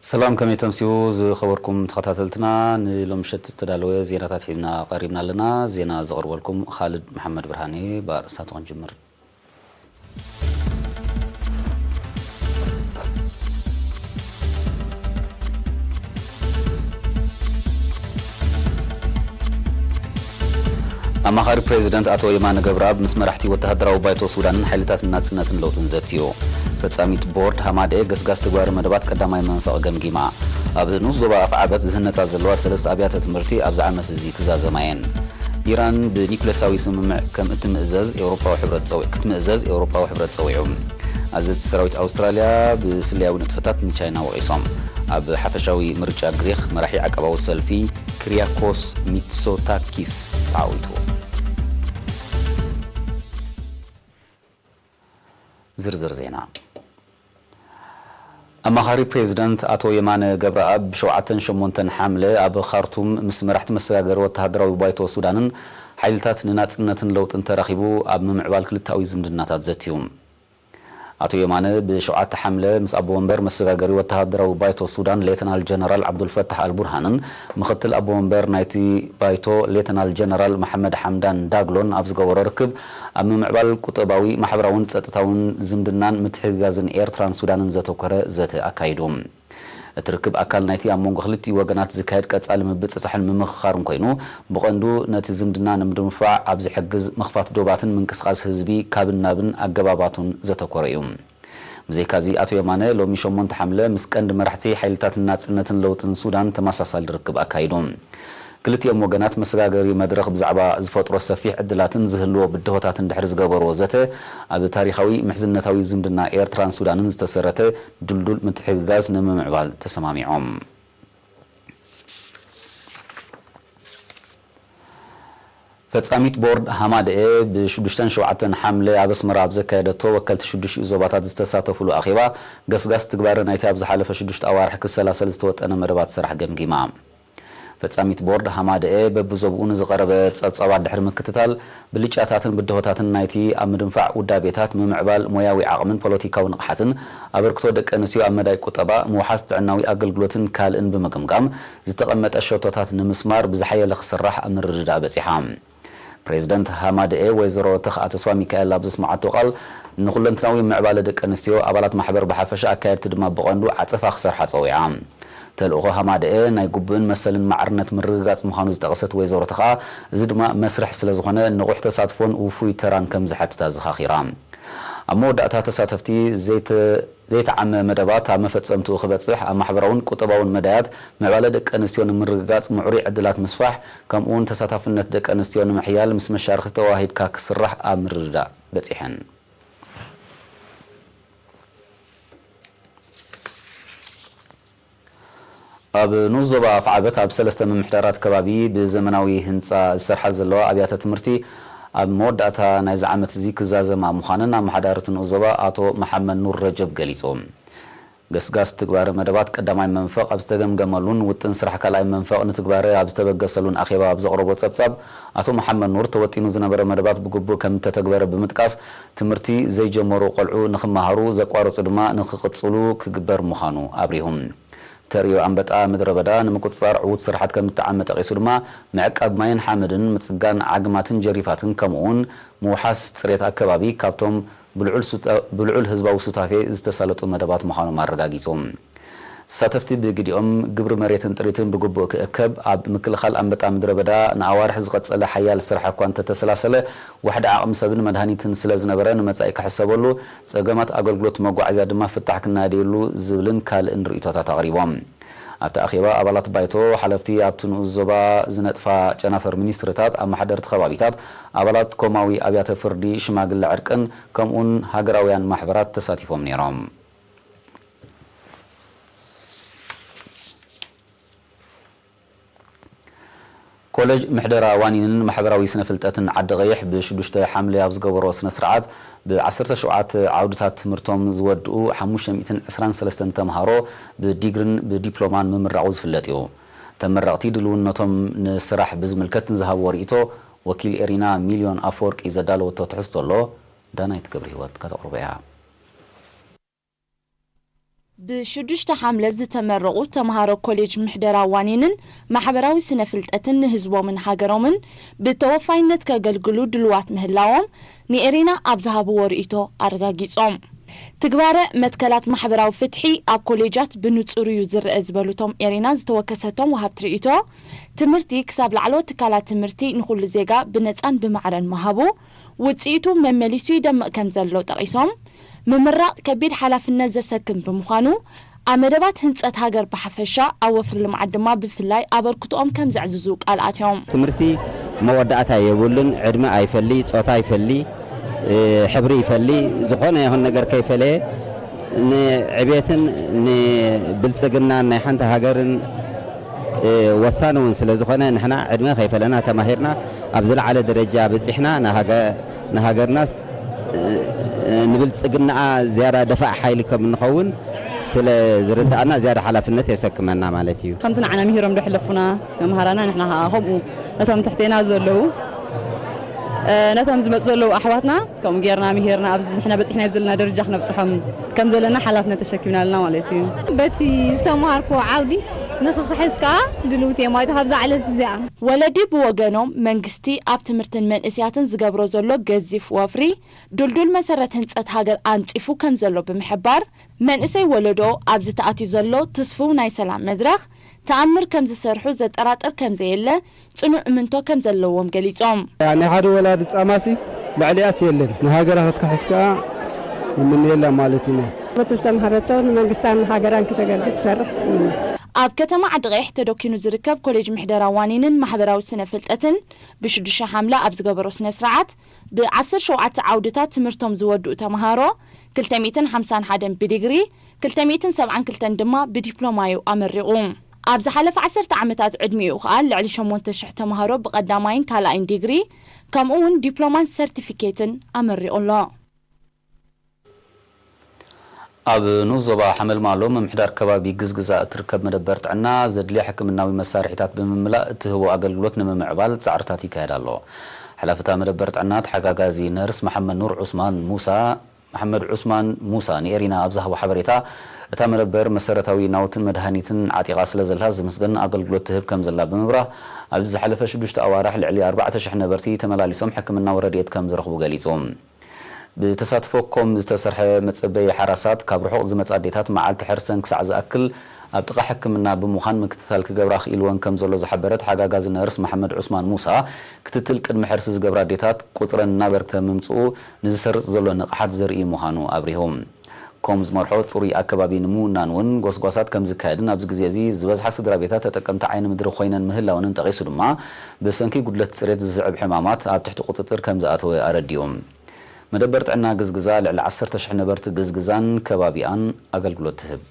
ሰላም፣ ከመይ ተምስዩ ዝኸበርኩም ተኸታተልትና? ንሎምሸት ዝተዳለወ ዜናታት ሒዝና ቀሪብና ኣለና። ዜና ዘቕርበልኩም ኻልድ መሓመድ ብርሃን እየ። ብኣርእስታቱ ክንጅምር። ኣማኻሪ ፕሬዚደንት ኣቶ የማነ ገብረኣብ ምስ መራሕቲ ወተሃደራዊ ባይቶ ሱዳንን ሓይልታት ናጽነትን ለውጥን ዘትዩ። ፈጻሚት ቦርድ ሃማደኤ ገስጋስ ትግባረ መደባት ቀዳማይ መንፈቕ ገምጊማ። ኣብ ንኡስ ዞባ ኣፍዓበት ዝህነጻ ዘለዋ ሰለስተ ኣብያተ ትምህርቲ ኣብዚ ዓመት እዚ ክዛዘማ እየን። ኢራን ብኒኩለሳዊ ስምምዕ ከም እትምእዘዝ ኤውሮጳዊ ሕብረት ጸዊ-፣ ክትምእዘዝ ኤውሮጳዊ ሕብረት ጸዊዑ። ኣዘዝቲ ሰራዊት ኣውስትራልያ ብስለያዊ ንጥፈታት ንቻይና ወቒሶም። ኣብ ሓፈሻዊ ምርጫ ግሪኽ መራሒ ዓቃባዊ ሰልፊ ክሪያኮስ ሚትሶታኪስ ተዓዊቱ። ዝርዝር ዜና። ኣማኻሪ ፕሬዚደንት ኣቶ የማነ ገብረኣብ ብሸውዓተን ሸሞንተን ሓምለ ኣብ ካርቱም ምስ መራሕቲ መሰጋገሪ ወተሃደራዊ ባይቶ ሱዳንን ሓይልታት ንናጽነትን ለውጥን ተራኺቡ ኣብ ምምዕባል ክልተኣዊ ዝምድናታት ዘትዩ። ኣቶ የማነ ብሸውዓተ ሓምለ ምስ ኣቦ ወንበር መሰጋገሪ ወተሃደራዊ ባይቶ ሱዳን ሌተናል ጀነራል ዓብዱልፈታሕ ኣልቡርሃንን ምኽትል ኣቦ ወንበር ናይቲ ባይቶ ሌተናል ጀነራል መሓመድ ሓምዳን ዳግሎን ኣብ ዝገበሮ ርክብ፣ ኣብ ምምዕባል ቁጠባዊ፣ ማሕበራውን ጸጥታውን ዝምድናን ምትሕግጋዝን ኤርትራን ሱዳንን ዘተኮረ ዘተ ኣካይዱ። እቲ ርክብ ኣካል ናይቲ ኣብ መንጎ ክልቲኡ ወገናት ዝካየድ ቀጻሊ ምብጽጻሕን ምምኽኻርን ኮይኑ፣ ብቐንዱ ነቲ ዝምድና ንምድንፋዕ ኣብ ዝሕግዝ ምኽፋት ዶባትን ምንቅስቓስ ህዝቢ ካብን ናብን ኣገባባቱን ዘተኮረ እዩ። ብዘይካዚ፣ ኣቶ የማነ ሎሚ ሸሞንተ ሓምለ ምስ ቀንዲ መራሕቲ ሓይልታት ናጽነትን ለውጥን ሱዳን ተመሳሳሊ ርክብ ኣካይዱ። ክልቲኦም ወገናት መሰጋገሪ መድረኽ ብዛዕባ ዝፈጥሮ ሰፊሕ ዕድላትን ዝህልዎ ብድሆታትን ድሕሪ ዝገበርዎ ዘተ፣ ኣብ ታሪኻዊ ምሕዝነታዊ ዝምድና ኤርትራን ሱዳንን ዝተሰረተ ድልዱል ምትሕግጋዝ ንምምዕባል ተሰማሚዖም። ፈጻሚት ቦርድ ሃማደኤ ብሽዱሽተን ሸውዓተን ሓምለ ኣብ ኣስመራ ኣብ ዘካየደቶ ወከልቲ ሽዱሽቲኡ ዞባታት ዝተሳተፉሉ ኣኼባ፣ ገስጋስ ትግባረ ናይቲ ኣብ ዝሓለፈ ሽዱሽተ ኣዋርሕ ክሰላሰል ዝተወጠነ መደባት ስራሕ ገምጊማ። ፈጻሚት ቦርድ ሃማደኤ በብዞብኡ ንዝቐረበ ጸብጻባት ድሕሪ ምክትታል፣ ብልጫታትን ብድሆታትን ናይቲ ኣብ ምድንፋዕ ውዳቤታት፣ ምምዕባል ሞያዊ ዓቕምን ፖለቲካዊ ንቕሓትን፣ ኣበርክቶ ደቂ ኣንስትዮ ኣብ መዳይ ቁጠባ፣ ምውሓስ ጥዕናዊ ኣገልግሎትን ካልእን ብምግምጋም፣ ዝተቐመጠ ሸቶታት ንምስማር ብዝሓየለ ክስራሕ ኣብ ምርድዳእ በጺሓ። ፕሬዚደንት ሃማደኤ ወይዘሮ ተኽኣ ተስፋ ሚካኤል ኣብ ዘስመዓቶ ቃል፣ ንኹለንትናዊ ምዕባለ ደቂ ኣንስትዮ፣ ኣባላት ማሕበር ብሓፈሻ፣ ኣካየድቲ ድማ ብቐንዱ ዓጸፋ ክሰርሓ ጸዊዓ። ተልእኾ ሃማደኤ ናይ ግቡእን መሰልን ማዕርነት ምርግጋጽ ምዃኑ ዝጠቐሰት ወይዘሮ ተኽኣ፣ እዚ ድማ መስርሕ ስለ ዝኾነ ንቑሕ ተሳትፎን ውፉይ ተራን ከም ዝሓትት ኣዘኻኺራ። ኣብ መወዳእታ ተሳተፍቲ ዘይተ-፣ ዘይተዓመ መደባት ኣብ መፈጸምትኡ ክበጽሕ ኣብ ማሕበራውን ቁጠባውን መዳያት ምዕባለ ደቂ ኣንስትዮ ንምርግጋጽ ምዕሩይ ዕድላት ምስፋሕ ከምኡውን ተሳታፍነት ደቂ ኣንስትዮ ንምሕያል ምስ መሻርኽቲ ተወሃሂድካ ክስራሕ ኣብ ምርድዳእ በጺሐን። ኣብ ንኡስ ዞባ ኣፍዓበት ኣብ ሰለስተ ምምሕዳራት ከባቢ ብዘመናዊ ህንጻ ዝሰርሓ ዘለዋ ኣብያተ ትምህርቲ ኣብ መወዳእታ ናይዚ ዓመት እዚ ክዛዘማ ምዃነን ኣመሓዳሪ እቲ ንኡስ ዞባ ኣቶ መሓመድ ኑር ረጀብ ገሊጹ። ገስጋስ ትግባረ መደባት ቀዳማይ መንፈቕ ኣብ ዝተገምገመሉን ውጥን ስራሕ ካልኣይ መንፈቕ ንትግባረ ኣብ ዝተበገሰሉን ኣኼባ ኣብ ዘቕረቦ ጸብጻብ፣ ኣቶ መሓመድ ኑር ተወጢኑ ዝነበረ መደባት ብግቡእ ከም እተተግበረ ብምጥቃስ፣ ትምህርቲ ዘይጀመሩ ቆልዑ ንኽመሃሩ፣ ዘቋረጹ ድማ ንኽቕጽሉ ክግበር ምዃኑ ኣብሪሁ። ተርእዮ ኣንበጣ ምድረ በዳ ንምቁጽጻር ዕዉት ስራሓት ከም እተዓመ ጠቒሱ ድማ፣ ምዕቃብ ማይን ሓመድን፣ ምጽጋን ዓግማትን ጀሪፋትን፣ ከምኡ'ውን ምውሓስ ጽሬት ኣከባቢ ካብቶም ብልዑል ሱታ-፣ ብልዑል ህዝባዊ ሱታፌ ዝተሳለጡ መደባት ምዃኖም ኣረጋጊጹ። ተሳተፍቲ ብግዲኦም፣ ግብሪ መሬትን ጥሪትን ብግቡእ ክእከብ፣ ኣብ ምክልኻል ኣንበጣ ምድረ በዳ ንኣዋርሕ ዝቐጸለ ሓያል ስራሕ እኳ እንተተሰላሰለ፣ ዋሕዲ ዓቕሚ ሰብን መድሃኒትን ስለ ዝነበረ፣ ንመጻኢ ክሕሰበሉ፣ ጸገማት ኣገልግሎት መጓዓዝያ ድማ ፍታሕ ክናደየሉ ዝብልን ካልእን ርእይቶታት ኣቕሪቦም። ኣብቲ ኣኼባ፣ ኣባላት ባይቶ፣ ሓለፍቲ ኣብቲ ንኡስ ዞባ ዝነጥፋ ጨናፍር ሚኒስትሪታት፣ ኣመሓደርቲ ከባቢታት፣ ኣባላት ኮማዊ ኣብያተ ፍርዲ፣ ሽማግለ ዕርቅን ከምኡውን ሃገራውያን ማሕበራት ተሳቲፎም ነይሮም። ኮሌጅ ምሕደራ ዋኒንን ማሕበራዊ ስነ ፍልጠትን ዓዲ ቀይሕ ብሽዱሽተ ሓምለ ኣብ ዝገበሮ ስነ ስርዓት፣ ብዓሰርተ ሸውዓተ ዓውድታት ትምህርቶም ዝወድኡ ሓሙሽተ ሚእትን ዕስራን ሰለስተን ተምሃሮ ብዲግሪን ብዲፕሎማን ምምራቑ ዝፍለጥ እዩ። ተመረቕቲ ድልውነቶም ንስራሕ ብዝምልከት ንዝሃብዎ ርእይቶ፣ ወኪል ኤሪና ሚልዮን ኣፈወርቂ ዘዳለወቶ ትሕዝቶ ኣሎ፣ ዳናይት ገብረ ህይወት ከተቕርቦ እያ። ብሽዱሽተ ሓምለ ዝተመረቑ ተምሃሮ ኮሌጅ ምሕደራ ዋኒንን ማሕበራዊ ስነ ፍልጠትን ንህዝቦምን ሃገሮምን ብተወፋይነት ከገልግሉ ድልዋት ምህላዎም ንኤሪና ኣብ ዝሃብዎ ርእይቶ ኣረጋጊጾም። ትግባረ መትከላት ማሕበራዊ ፍትሒ ኣብ ኮሌጃት ብንጹር እዩ ዝረአ ዝበሉ እቶም ኤሪና ዝተወከሰቶም ወሃብቲ ርእይቶ፣ ትምህርቲ ክሳብ ላዕለዎት ትካላት ትምህርቲ ንኹሉ ዜጋ ብነጻን ብማዕረን ምሃቡ ውጽኢቱ መመሊሱ ይደምቕ ከም ዘሎ ጠቒሶም፣ ምምራቕ ከቢድ ሓላፍነት ዘሰክም ብምዃኑ፣ ኣብ መደባት ህንጸት ሃገር ብሓፈሻ፣ ኣብ ወፍሪ ልምዓት ድማ ብፍላይ ኣበርክቶኦም ከም ዘዕዝዙ ቃል ኣትዮም። ትምህርቲ መወዳእታ የብሉን። ዕድመ ኣይፈሊ፣ ጾታ ይፈሊ፣ እ፣ ሕብሪ ይፈሊ፣ ዝኾነ ይኹን ነገር ከይፈለየ ንዕቤትን ንብልጽግናን ናይ ሓንቲ ሃገርን እ፣ ወሳኒ እውን ስለ ዝኾነ፣ ንሕና ዕድመ ከይፈለና ተማሂርና ኣብ ዝለዓለ ደረጃ በጺሕና ንሃገ-፣ ንሃገርናስ፣ እ፣ እ፣ ንብልጽግናኣ ዝያዳ ደፋእ ሓይሊ ከም እንኸውን ስለ ዝርዳእና ዝያዳ ሓላፍነት የሰክመና ማለት እዩ። ከምቲ ንዓና ምሂሮም ዶ ሕለፉና መምሃራና፣ ንሕና ኸዓ ከምኡ ነቶም ትሕቴና ዘለዉ፣ እ፣ ነቶም ዝመጹ ዘለዉ ኣሕዋትና ከምኡ ጌርና ምሂርና ኣብዚ ንሕና በጺሕናዮ ዘለና ደረጃ ክነብጽሖም ከም ዘለና ሓላፍነት ተሸኪምና ኣለና ማለት እዩ። በቲ ዝተምሃርኩዎ ዓውዲ ንኽኽሕስ ከኣ ድልውቲ እየ ማለት እዩ ካብዛ ዕለት እዚኣ። ወለዲ ብወገኖም መንግስቲ ኣብ ትምህርትን መንእስያትን ዝገብሮ ዘሎ ገዚፍ ወፍሪ ድልዱል መሰረት ህንጸት ሃገር ኣንጺፉ ከም ዘሎ ብምሕባር፣ መንእሰይ ወለዶ ኣብዚ ተኣትዩ ዘሎ ትስፉው ናይ ሰላም መድረኽ ተኣምር ከም ዝሰርሑ ዘጠራጥር ከም ዘየለ ጽኑዕ እምንቶ ከም ዘለዎም ገሊጾም። ናይ ሓደ ወላዲ ጻማሲ ልዕሊኣስ የለን። ንሃገራ ክትክሕስ ከኣ ይምነየላ ማለት ኢና። በቲ ዝተምሃረቶ ንመንግስታን ንሃገራን ክተገልግል ትሰርሕ ይምነ። ኣብ ከተማ ዓዲ ቀይሕ ተደኪኑ ዝርከብ ኮሌጅ ምሕደራ ዋኒንን ማሕበራዊ ስነ ፍልጠትን ብሽዱሽተ ሓምለ ኣብ ዝገበሮ ስነ ስርዓት፣ ብ ዓሰርተ ሸውዓተ ዓውድታት ትምህርቶም ዝወድኡ ተምሃሮ ክልተ ሚእትን ሓምሳን ሓደን ብዲግሪ፣ ክልተ ሚእትን ሰብዓን ክልተን ድማ ብዲፕሎማ እዩ ኣመሪቑ። ኣብ ዝሓለፈ ዓሰርተ ዓመታት ዕድሚኡ ከኣ ልዕሊ ሸሞንተ ሽሕ ተምሃሮ ብቐዳማይን ካልኣይን ዲግሪ፣ ከምኡ እውን ዲፕሎማን ሰርቲፊኬትን ኣመሪቑ ኣሎ። ኣብ ንኡስ ዞባ ሓመልማሎ ምምሕዳር ከባቢ ግዝግዛ እትርከብ መደበር ጥዕና ዘድልያ ሕክምናዊ መሳርሒታት ብምምላእ እትህቦ ኣገልግሎት ንምምዕባል ጻዕርታት ይካየድ ኣሎ። ሓላፊ እታ መደበር ጥዕና ተሓጋጋዚ ነርስ መሓመድ ኑር ዑስማን ሙሳ፣ መሓመድ ዑስማን ሙሳ ንኤሪና ኣብ ዝሃቦ ሓበሬታ፣ እታ መደበር መሰረታዊ ናውትን መድሃኒትን ዓጢቓ ስለ ዘላ ዝምስገን ኣገልግሎት ትህብ ከም ዘላ ብምብራህ፣ ኣብዚ ዝሓለፈ ሽዱሽተ ኣዋርሕ ልዕሊ ኣርባዕተ ሽሕ ነበርቲ ተመላሊሶም ሕክምናዊ ረድኤት ከም ዝረኽቡ ገሊጹ። ብተሳትፎ ኮም ዝተሰርሐ መጸበዪ ሓራሳት ካብ ርሑቕ ዝመጻ ኣዴታት መዓልቲ ሕርሰን ክሳዕ ዝኣክል ኣብ ጥቓ ሕክምና ብምዃን ምክትታል ክገብራ ክኢልወን ከም ዘሎ ዝሓበረት ሓጋጋዚ ነርስ መሓመድ ዑስማን ሙሳ፣ ክትትል ቅድሚ ሕርሲ ዝገብራ ኣዴታት ቁጽረን እናበርከተ ምምጽኡ ንዝሰርጽ ዘሎ ንቕሓት ዘርኢ ምዃኑ ኣብሪሁ። ኮም ዝመርሖ ጽሩይ ኣከባቢ ንምውናን እውን ጎስጓሳት ከም ዝካየድን ኣብዚ ግዜ እዚ ዝበዝሓ ስድራ ቤታት ተጠቀምቲ ዓይኒ ምድሪ ኮይነን ምህላወንን ጠቒሱ ድማ ብሰንኪ ጉድለት ጽሬት ዝስዕብ ሕማማት ኣብ ትሕቲ ቁጽጽር ከም ዝኣተወ ኣረዲኡ። መደበር ጥዕና ግዝግዛ ልዕሊ ዓሰርተ ሽሕ ነበርቲ ግዝግዛን ከባቢኣን ኣገልግሎት ትህብ።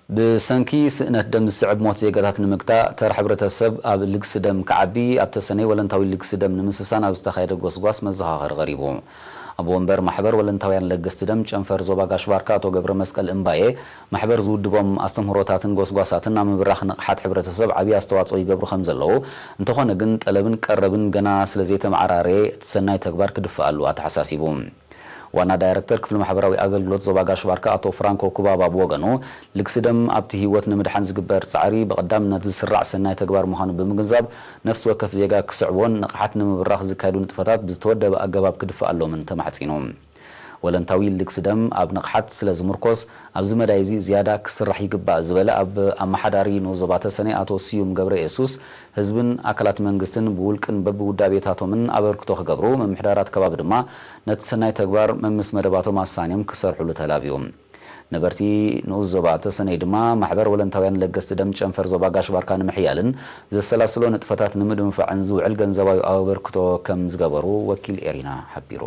ብሰንኪ ስእነት ደም ዝስዕብ ሞት ዜጋታት ንምግታእ፣ ተራ ሕብረተሰብ ኣብ ልግሲ ደም ክዓቢ፣ ኣብ ተሰነይ ወለንታዊ ልግሲ ደም ንምስሳን ኣብ ዝተኻየደ ጎስጓስ መዘኻኸሪ ቀሪቡ። ኣቦ ወንበር ማሕበር ወለንታውያን ለገስቲ ደም ጨንፈር ዞባ ጋሽ ባርካ ኣቶ ገብረ መስቀል እምባዬ፣ ማሕበር ዝውድቦም ኣስተምህሮታትን ጎስጓሳትን ኣብ ምብራኽ ንቕሓት ሕብረተሰብ ዓብዪ ኣስተዋፅኦ ይገብሩ ከም ዘለዉ፣ እንተኾነ ግን ጠለብን ቀረብን ገና ስለ ዘይተመዓራረየ እቲ ሰናይ ተግባር ክድፈኣሉ ኣተሓሳሲቡ። ዋና ዳይረክተር ክፍሊ ማሕበራዊ ኣገልግሎት ዞባ ጋሽ ባርካ ኣቶ ፍራንኮ ኩባባ ብወገኑ፣ ልግሲ ደም ኣብቲ ህይወት ንምድሓን ዝግበር ጻዕሪ ብቐዳምነት ዝስራዕ ሰናይ ተግባር ምዃኑ ብምግንዛብ፣ ነፍሲ ወከፍ ዜጋ ክስዕቦን ንቕሓት ንምብራኽ ዝካየዱ ንጥፈታት ብዝተወደበ ኣገባብ ክድፈኣሎምን ተማሕጺኑ። ወለንታዊ ልግሲ ደም ኣብ ንቕሓት ስለ ዝምርኮስ፣ ኣብዚ መዳይ እዚ ዝያዳ ክስራሕ ይግባእ ዝበለ ኣብ ኣመሓዳሪ ንኡስ ዞባ ተሰነይ ኣቶ ስዩም ገብረ የሱስ፣ ህዝብን ኣካላት መንግስትን ብውልቅን በብውዳቤታቶምን ኣበርክቶ ክገብሩ፣ ምምሕዳራት ከባቢ ድማ ነቲ ሰናይ ተግባር መምስ መደባቶም ኣሳንዮም ክሰርሑሉ ተላብዩ። ነበርቲ ንኡስ ዞባ ተሰነይ ድማ ማሕበር ወለንታውያን ለገስቲ ደም ጨንፈር ዞባ ጋሽ ባርካ ንምሕያልን ዘሰላስሎ ንጥፈታት ንምድንፋዕን ዝውዕል ገንዘባዊ ኣበርክቶ ከም ዝገበሩ ወኪል ኤሪና ሓቢሩ።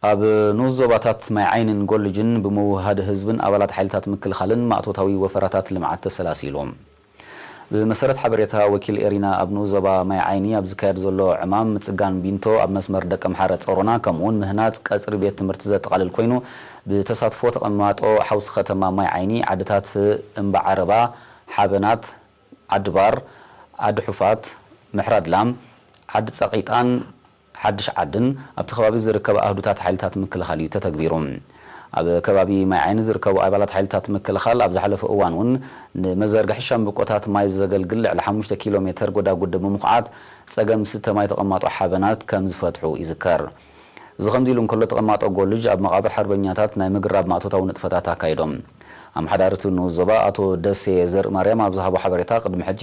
ኣብ ንኡስ ዞባታት ማይ ዓይንን ጎልጅን ብምውህሃድ ህዝብን ኣባላት ሓይልታት ምክልኻልን ማእቶታዊ ወፈራታት ልምዓት ተሰላሲሉ። ብመሰረት ሓበሬታ ወኪል ኤሪና፣ ኣብ ንኡስ ዞባ ማይ ዓይኒ ኣብ ዝካየድ ዘሎ ዕማም ምጽጋን ቢንቶ ኣብ መስመር ደቀምሓረ ጸሮና፣ ከምኡውን ምህናጽ ቀጽሪ ቤት ትምህርቲ ዘጠቓልል ኮይኑ፣ ብተሳትፎ ተቐማጦ ሓውሲ ከተማ ማይ ዓይኒ፣ ዓድታት እምባ ዓረባ፣ ሓበናት፣ ዓዲ ባር፣ ዓዲ ሑፋት፣ ምሕራድላም፣ ዓዲ ጸቒጣን ሓድሽ ዓድን ኣብቲ ከባቢ ዝርከባ ኣህዱታት ሓይልታት ምክልኻል እዩ ተተግቢሩ። ኣብ ከባቢ ማይ ዓይኒ ዝርከቡ ኣባላት ሓይልታት ምክልኻል ኣብ ዝሓለፈ እዋን እውን ንመዘርግሒ ሻምብቆታት ማይ ዘገልግል ልዕሊ ሓሙሽተ ኪሎ ሜተር ጎዳጉዲ ብምኹዓት ጸገም ስተ ማይ ተቐማጦ ሓበናት ከም ዝፈትሑ ይዝከር። እዚ ከምዚ ኢሉ እንከሎ፣ ተቐማጦ ጎልጅ ኣብ መቓብር ሓርበኛታት ናይ ምግራብ ማእቶታዊ ንጥፈታት ኣካይዶም። ኣመሓዳሪ እቲ ንኡስ ዞባ ኣቶ ደሴ ዘርእማርያም ኣብ ዝሃቦ ሓበሬታ፣ ቅድሚ ሕጂ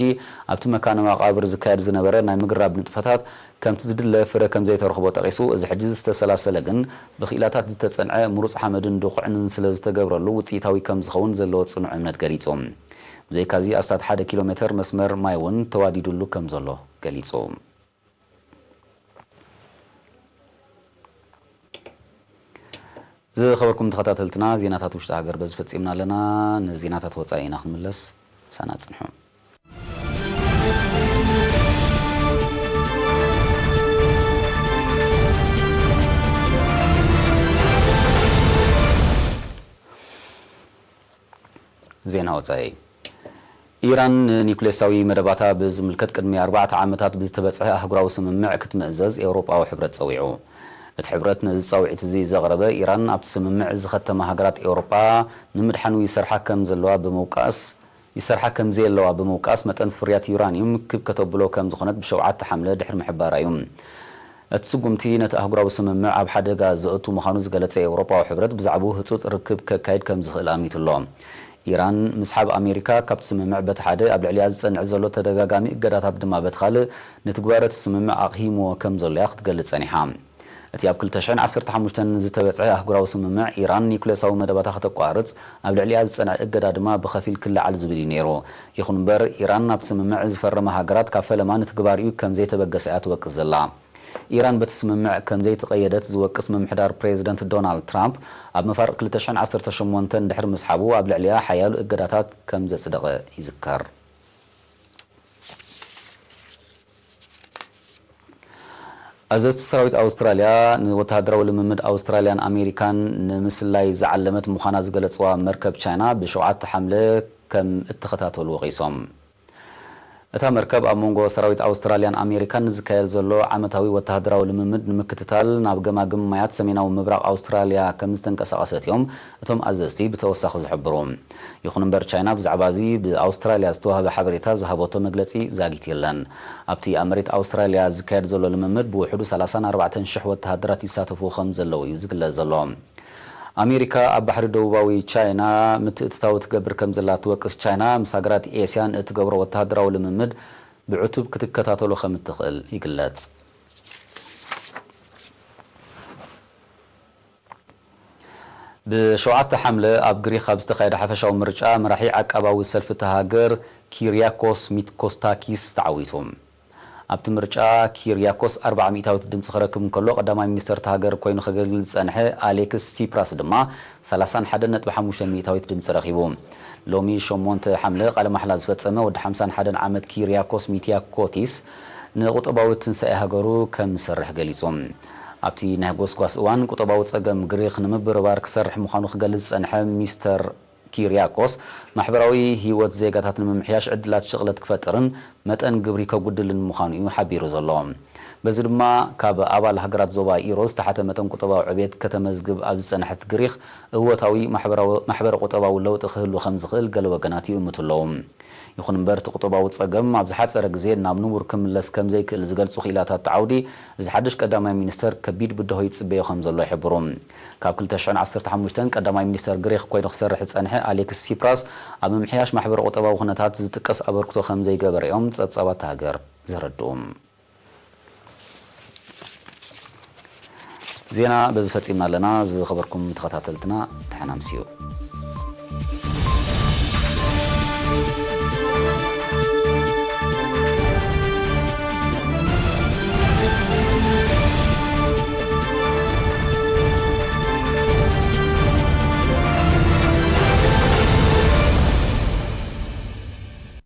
ኣብቲ መካነ መቓብር ዝካየድ ዝነበረ ናይ ምግራብ ንጥፈታት ከምቲ ዝድለ ፍረ ከም ዘይተረኽቦ ጠቒሱ፣ እዚ ሕጂ ዝተሰላሰለ ግን ብኽኢላታት ዝተጸንዐ ምሩጽ ሓመድን ድኹዕንን ስለ ዝተገብረሉ ውጽኢታዊ ከም ዝኸውን ዘለዎ ጽኑዕ እምነት ገሊጹ። ብዘይካዚ ኣስታት ሓደ ኪሎ ሜተር መስመር ማይ እውን ተዋዲዱሉ ከም ዘሎ ገሊጹ። ዝኸበርኩም ተኸታተልትና፣ ዜናታት ውሽጢ ሃገር በዚ ፈጺምና ኣለና። ንዜናታት ወጻኢ ኢና ክንምለስ፣ ምሳና ጽንሑ። ዜና ወጻኢ። ኢራን ንኒውክሌሳዊ መደባታ ብዝምልከት ቅድሚ ኣርባዕተ ዓመታት ብዝተበጽሐ ኣህጉራዊ ስምምዕ ክትምእዘዝ ኤውሮጳዊ ሕብረት ጸዊዑ። እቲ ሕብረት ነዚ ጻውዒት እዚ ዘቕረበ፣ ኢራን ኣብቲ ስምምዕ ዝኸተማ ሃገራት ኤውሮጳ ንምድሓኑ ይሰርሓ ከም ዘለዋ ብምውቃስ፣ ይሰርሓ ከም ዘየለዋ ብምውቃስ፣ መጠን ፍርያት ዩራንዩም ክብ ከተብሎ ከም ዝኾነት ብሸውዓተ ሓምለ ድሕሪ ምሕባራ እዩ። እቲ ስጉምቲ ነቲ ኣህጉራዊ ስምምዕ ኣብ ሓደጋ ዘእቱ ምዃኑ ዝገለጸ ኤውሮጳዊ ሕብረት፣ ብዛዕባኡ ህጹጽ ርክብ ከካይድ ከም ዝኽእል ኣሚቱ ኣሎ። ኢራን ምስሓብ ኣሜሪካ ካብቲ ስምምዕ በቲ ሓደ፣ ኣብ ልዕሊኣ ዝጸንዕ ዘሎ ተደጋጋሚ እገዳታት ድማ በቲ ካልእ፣ ንትግባረ እቲ ስምምዕ ኣቕሂምዎ ከም ዘሎ እያ ክትገልጽ ጸኒሓ። እቲ ኣብ ክልተ ሽሕን ዓሰርተ ሓሙሽተን ዝተበጽሐ ኣህጉራዊ ስምምዕ፣ ኢራን ኒውክሌሳዊ መደባታ ከተቋርጽ፣ ኣብ ልዕሊኣ ዝጸንዐ እገዳ ድማ ብኸፊል ክለዓል ዝብል እዩ ነይሩ። ይኹን እምበር፣ ኢራን ናብቲ ስምምዕ ዝፈረማ ሃገራት ካብ ፈለማ ንትግባሪኡ ከም ዘይተበገሰ እያ ትወቅስ ዘላ። ኢራን በቲ ስምምዕ ከም ዘይተቐየደት ዝወቅስ ምምሕዳር ፕሬዚደንት ዶናልድ ትራምፕ፣ ኣብ መፋርቕ ክልተ ሽሕን ዓሰርተ ሸሞንተን ድሕሪ ምስሓቡ፣ ኣብ ልዕሊኣ ሓያሎ እገዳታት ከም ዘጽደቐ ይዝከር። ኣዘዝቲ ሰራዊት ኣውስትራልያ ንወተሃደራዊ ልምምድ ኣውስትራልያን ኣሜሪካን ንምስላይ ዝዓለመት ምዃና ዝገለጽዋ መርከብ ቻይና ብሸውዓተ ሓምለ ከም እተኸታተሉ ወቒሶም። እታ መርከብ ኣብ መንጎ ሰራዊት ኣውስትራልያን ኣሜሪካን ዝካየድ ዘሎ ዓመታዊ ወተሃደራዊ ልምምድ ንምክትታል ናብ ገማግም ማያት ሰሜናዊ ምብራቕ ኣውስትራልያ ከም ዝተንቀሳቐሰት እዮም እቶም ኣዘዝቲ ብተወሳኺ ዝሕብሩ። ይኹን እምበር፣ ቻይና ብዛዕባ እዚ ብኣውስትራልያ ዝተዋህበ ሓበሬታ ዝሃበቶ መግለጺ ዛጊት የለን። ኣብቲ ኣብ መሬት ኣውስትራልያ ዝካየድ ዘሎ ልምምድ ብውሕዱ ሰላሳን ኣርባዕተን ሽሕ ወተሃደራት ይሳተፉ ከም ዘለዉ እዩ ዝግለጽ ዘሎ። ኣሜሪካ ኣብ ባሕሪ ደቡባዊ ቻይና ምትእትታው ትገብር ከም ዘላ ትወቅስ ቻይና፣ ምስ ሃገራት ኤስያ ንእትገብሮ ወተሃደራዊ ልምምድ ብዕቱብ ክትከታተሎ ከም እትኽእል ይግለጽ። ብሸውዓተ ሓምለ ኣብ ግሪኽ ኣብ ዝተኻየደ ሓፈሻዊ ምርጫ፣ መራሒ ዓቃባዊ ሰልፊ እታ ሃገር ኪርያኮስ ሚትኮስታኪስ ተዓዊቱ። ኣብቲ ምርጫ፣ ኪርያኮስ ኣርብዓ ሚእታዊት ድምጺ ክረክብ እንከሎ፣ ቀዳማይ ሚኒስተር እታ ሃገር ኮይኑ ከገልግል ዝጸንሐ ኣሌክስ ሲፕራስ ድማ ሰላሳን ሓደን ነጥቢ ሓሙሽተ ሚእታዊት ድምጺ ረኺቡ። ሎሚ ሸሞንተ ሓምለ ቃለ ማሕላ ዝፈጸመ ወዲ ሓምሳን ሓደን ዓመት ኪርያኮስ ሚትያኮቲስ፣ ንቁጠባዊ ትንሳኤ ሃገሩ ከም ዝሰርሕ ገሊጹ። ኣብቲ ናይ ጎስጓስ እዋን፣ ቁጠባዊ ጸገም ግሪኽ ንምብርባር ክሰርሕ ምዃኑ ክገልጽ ዝጸንሐ ሚስተር ኪርያኮስ፣ ማሕበራዊ ህይወት ዜጋታት ንምምሕያሽ ዕድላት ሽቕለት ክፈጥርን መጠን ግብሪ ከጉድልን ምዃኑ እዩ ሓቢሩ ዘሎ። በዚ ድማ፣ ካብ ኣባል ሃገራት ዞባ ኢሮ ዝተሓተ መጠን ቁጠባዊ ዕብየት ከተመዝግብ ኣብ ዝጸንሐት ግሪኽ፣ እወታዊ ማሕበራዊ፣ ማሕበረ ቁጠባዊ ለውጢ ክህሉ ከም ዝኽእል ገለ ወገናት ይእምቱ ኣለዉ። ይኹን እምበር፣ እቲ ቁጠባዊ ጸገም ኣብ ዝሓጸረ ግዜ ናብ ንቡር ክምለስ ከም ዘይክእል ዝገልጹ ክኢላታት እቲ ዓውዲ፣ እዚ ሓድሽ ቀዳማይ ሚኒስተር ከቢድ ብድሆ ይጽበዮ ከም ዘሎ ይሕብሩ። ካብ ክልተ ሽሕን ዓሰርተ ሓሙሽተን ቀዳማይ ሚኒስተር ግሪኽ ኮይኑ ክሰርሕ ዝጸንሐ ኣሌክስ ሲፕራስ፣ ኣብ ምምሕያሽ ማሕበረ ቁጠባዊ ኩነታት ዝጥቀስ ኣበርክቶ ከም ዘይገበረ እዮም ጸብጻባት እታ ሃገር ዘረድኡ። ዜና በዚ ፈጺምና ኣለና። ዝኸበርኩም ተኸታተልትና፣ ደሓን ኣምስዩ።